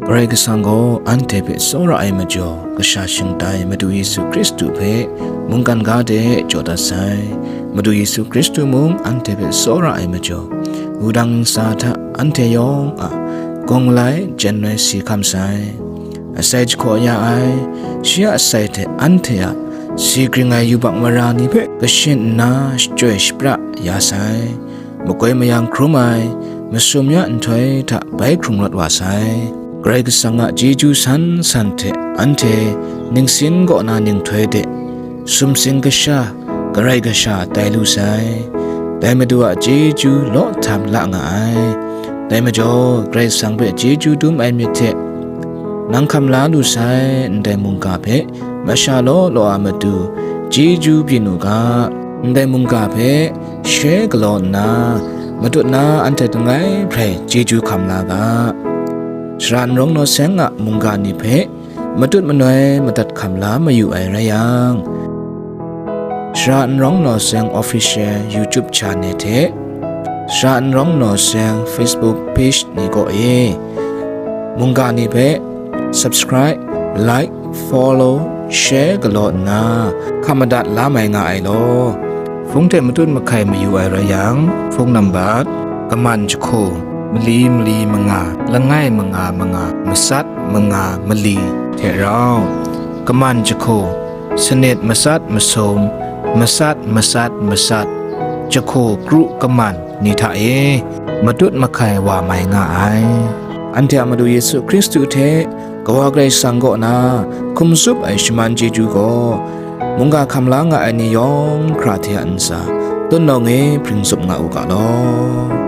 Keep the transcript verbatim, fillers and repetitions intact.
Karai Kasang gaw anhte hpe tsawra ai majaw, kasha shingtai Madu Yesu Hkristu hpe mungkan ga de jaw dat sai. Madu Yesu Hkristu mung anhte hpe tsawra ai majaw, wudang ntsa hta anhte yawng a gawng malai jen ai si hkam sai. Asai jahkaw ya ai, shi a asai hte anhte a si gring ai yubak mara ni hpe kashin nna shachyoi shapra ya sai. Makoi mayang hkrum ai, masum ya nhtoi hta bai hkrung rawt wa sai. Karai Kasang a chyeju san san hte anhte ningsin kaw na ninghtoi de sumsing kasha, karai kasha tai lu sai. Dai Madu a chyeju law htam la nga ai. Dai majaw, Karai Kasang hpe chyeju dum ai myit hte nang hkam la lu sai ndai mungga hpe masha law law a matu chyeju byin u ga. Ndai mungga hpe she galaw nna, matut na anhte langai hprai chyeju hkam la ga. Shara n rawng naw seng a mungga ni hpe matut manoi madat hkam la mayu ai rai yang, Shara n rawng naw seng Official YouTube channel hte Shara n rawng naw seng Facebook page ni kaw e mungga ni hpe subscribe, like, follow, share galaw nna hkam madat la mai nga ai law. Hpung hte matut mahkai mayu ai rai yang, hpung nambat, kaman jahku, mali mali manga, langai manga manga, matsat manga mali hte rau, kaman jahku, sanit matsat masum, matsat matsat matsat, jahku kru kaman ni hta e matut mahkai wa mai nga ai. Anhte a Madu Yesu Hkristu hte Kawa Karai Kasang kaw na hkum tsup ai shaman chyeju gaw, mungga hkam la nga ai ni yawng hkra hte a ntsa, tut nawng e hpring tsup nga u ga law.